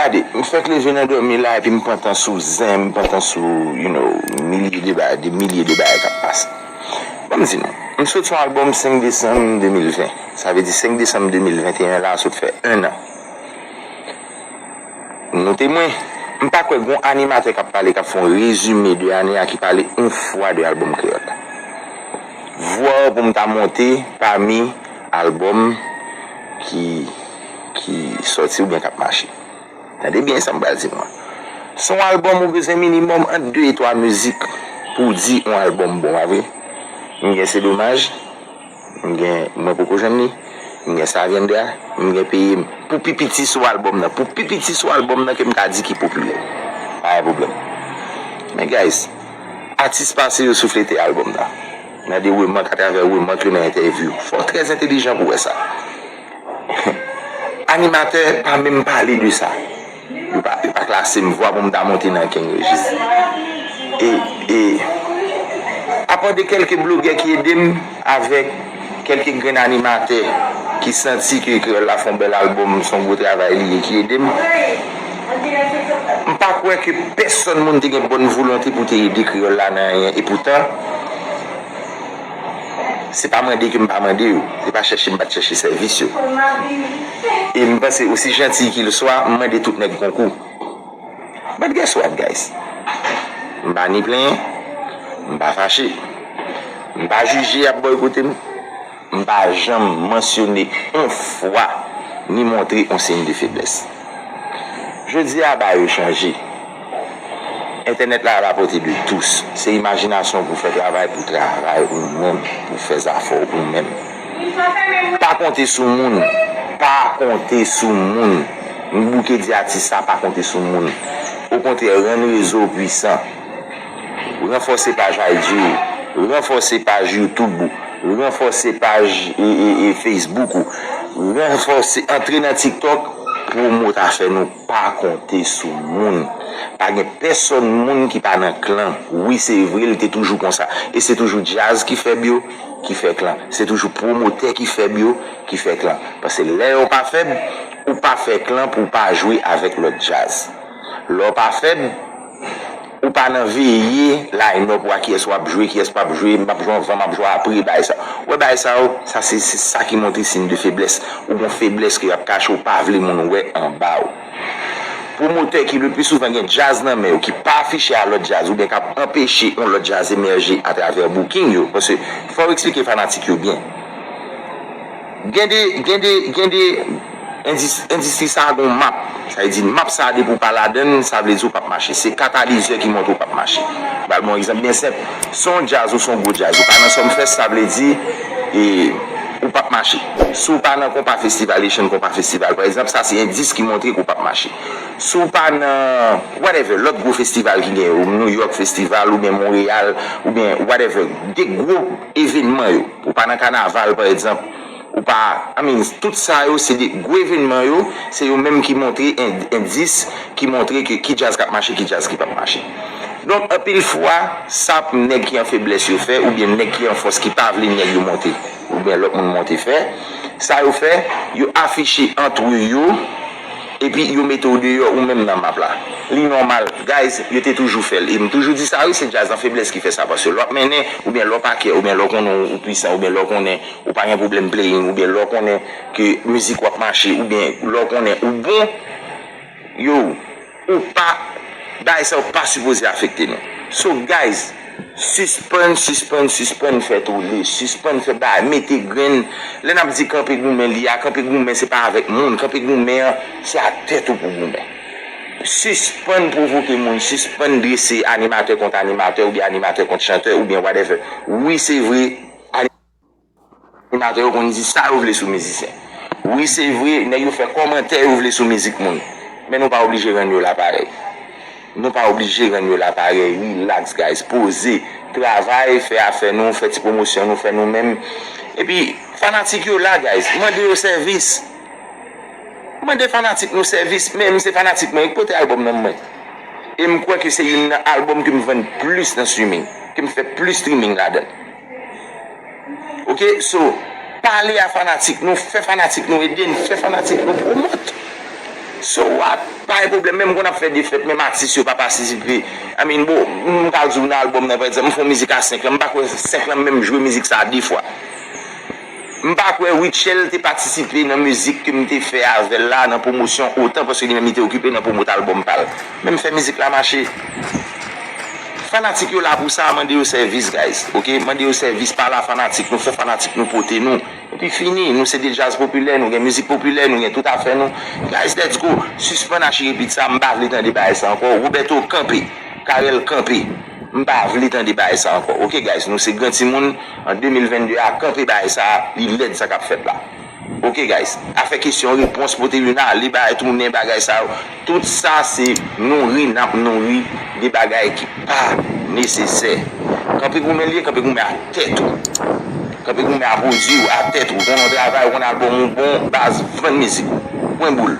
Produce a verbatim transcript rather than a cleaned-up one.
Gade, m fèk leve nan dòmi la epi m pantan sou zen, m pantan sou, you know, milye de bagay, de milye de bagay k ap pase. Ban m di nou, m sot yon albòm senk desanm de mil ven. Sa vle di senk desanm de mil venteyen la sot fè en an. Nou temwen, m pa kwè gon animatè k ap pale, k ap fè yon rezime de ane a ki pale yon fwa de albòm kreyòl la. Vwa pou m ta monte pami albòm ki, ki sòti oubyen k ap mache. Tande byen sa m pral di nou an. Se yon albòm ou bezwen minimòm ant de e twa mizik pou w di yon albòm bon, pa vre? M gen Se Domaj, m gen Mwen Poko Jwenn Li, m gen Savyendra, m gen Peye M. Pou pi piti sou albòm nan, pou pi piti sou albòm nan ke m ka di ki popilè. Pa gen pwoblèm. Men guys, atis pase yo souflete albòm nan. Nan de remak, atravè remak yo, nan entèvyou. Fò w trè entèlijan pou w wè sa. Animatè pa menm pale de sa. Yo pa, yo pa klase m vwa pou m ta monte nan kenn rejis. E, e, apa de kèlke blogè ki ede m avèk kèlke grenn animatè ki santi ke Kreyòl La fè yon bèl albòm, se yon gwo travay li ye ki ede m. M pa kwè ke pèsonn moun te gen bòn volonte pou te ede Kreyòl La nan anyen. Epoutan, se pa mande ke m pa mande yo. Se pa chèche m pa t chèche sèvis yo. E m panse osi jantiy ki l swa, m mande tout nèg konkou. But guess what, guys? M pa ni plenyen, m pa fache, m pa jije y ap bòykote m, m pa janm mansyone yon fwa ni montre yon siy de feblès. Jodi a, bagay yo chanje. Entènèt la à la portée de tous. Se imajinasyon w pou fè travay, pou travay ou menm, pou fè zafè w ou menm. Pa konte sou moun. Pa konte sou moun. M bouke di atis sa, pa konte sou moun. Okontrè, rann rezo w pwisan. Ranfòse paj I G ou. Ranfòse paj YouTube ou. Ranfòse paj e, e, e Facebook ou. Ranfòse, antre nan TikTok, pwomot afè nou. Pa konte sou moun. Pa gen pèsonn moun ki pa nan klan. Wi, se vre, l te toujou konsa. E se toujou djaz ki fèb yo, ki fè klan. Se toujou pwomotè ki fèb yo, ki fè klan. Paske lè w pa fèb, ou pa fè klan pou w pa jwe avèk lòt djaz. Lè w pa fèb, ou pa nan veye line-up ou a kiyès w ap jwe, kiyès p ap jwe, m ap jwe anvan, m ap jwe apre, bagay sa. Ou wè bagay sa yo, sa se, se sa ki montre siy de feblès. Ou gon feblès ke y ap kache, ou pa vle moun wè anba w. Pwomotè ki le pli souvan gen djaz nan men yo, ki pa afiche a lòt djaz, oubyen k ap anpeche yon lòt djaz emèje atravè booking yo, paske fò w eksplike fanatik yo byen. Gen de, gen de, gen de endis-, endistri sa a gon map. Sa vle di, map sa a depi w pa ladann, sa vle di w p ap mache. Se katalizè ki montre w p ap mache. M ba l bon egzanp byen senp. Se yon djaz ou se yon gwo djaz, ou pa nan Sumfest, sa vle di, e, ou p ap mache. Si w pa nan Konpa Festival, Asian Konpa Festival, pa egzanp, sa se endis ki montre ke w p ap mache. Si w pa nan, whatever, lòt gwo festival ki gen yo, New York Festival, oubyen Montréal, oubyen whatever, de gwo evenman yo, ou pa nan kanaval, pa egzanp, ou pa, I mean, tout sa yo, se de gwo evenman yo, se yo menm ki montre en-, endis, ki montre ke ki djaz k ap mache, ki djaz ki p ap mache. Donk, anpil fwa, sa nèg ki an feblès yo fè, oubyen nèg ki an fòs ki pa vle nèg yo monte, oubyen lòt moun monte fè, sa yo fè, yo afiche antre yo, epi yo mete w deyò ou menm nan map la. Li nòmal, guys, yo te toujou fè l. E m toujou di sa, wi, se djaz an feblès ki fè sa, paske lè w ap mennen, oubyen lè w pa care, oubyen lè w konnen w pwisan, oubyen lè w konnen ou pa gen pwoblèm playing, oubyen lè w konnen ke mizik w ap mache, oubyen lè w konnen ou bon, yo, ou pa, bagay sa yo pa sipoze afekte nou. So, guys, sispann, sispann, sispann fè tole, sispann fè bagay, mete grenn. Lè n ap di kanpe goumen li a, kanpe goumen se pa avèk moun, kanpe goumen an, se ak tèt ou pou goumen. Sispann pwovoke moun, sispann drese animatè kont animatè oubyen animatè kont chantè oubyen whatever. Wi, se vre, animatè yo konn di sa yo vle sou mizisyen. Wi, se vre, nèg yo fè kòmantè yo vle sou mizik moun. Men nou pa oblije rann yo la parèy. Nou pa oblije rann yo la parèy. Relax, guys. Poze. Travay, fè afè nou, fè ti pwomosyon nou, fè nou menm. Epi, fanatik yo la, guys. Mande yo sèvis. Mande fanatik nou sèvis. Men, m se fanatik mwen, pote albòm nan mwen. E m kwè ke se youn nan albòm ke m vann plis nan streaming, ke m fè plis streaming ladan l. Ok, so, pale a fanatik nou, fè fanatik nou ede n, fè fanatik nou pwomot. So what? Pa gen pwoblèm, menm kon ap fè de fèt, menm atis yo pa patisipe. I mean, bon, m ka di w nan albòm nan, pa egzanp, m fè yon mizik a senk lan, m pa kwè senk lan menm jwe mizik sa a de fwa. M pa kwè Rutshelle te patisipe nan mizik ke m te fè avè l la nan pwomosyon otan, paske li menm li te okipe nan pwomot albòm pa l. Men m fè mizik la mache. Fanatik yo la pou sa, mande yo sèvis, guys. Ok, mande yo sèvis, pale a fanatik nou, fè fanatik nou pote nou. Epi fini, nou se de djaz popilè, nou gen mizik popilè, nou gen tout afè nou. Guys, let's go. Sispann achi repit sa, m pa vle tande bagay sa ankò. Roberto, kanpe. Carel, kanpe. M pa vle tande bagay sa ankò. Ok, guys, nou se gran timoun. An de mil venn de a, kanpe bagay sa, li lèd sa k ap fèt la. Ok, guys, afè kesyon repons, pote youn ale, bagay tounen, bagay sa yo. Tout sa se nouri, n ap nouri de bagay ki pa nesesè. Kanpe goumen li ye, kanpe goumen a tèt ou. Kanpe goumen a pwodui w, a tèt ou. Konn yon travay, konn albòm ou bon, baz, vann mizik. Pwen boul.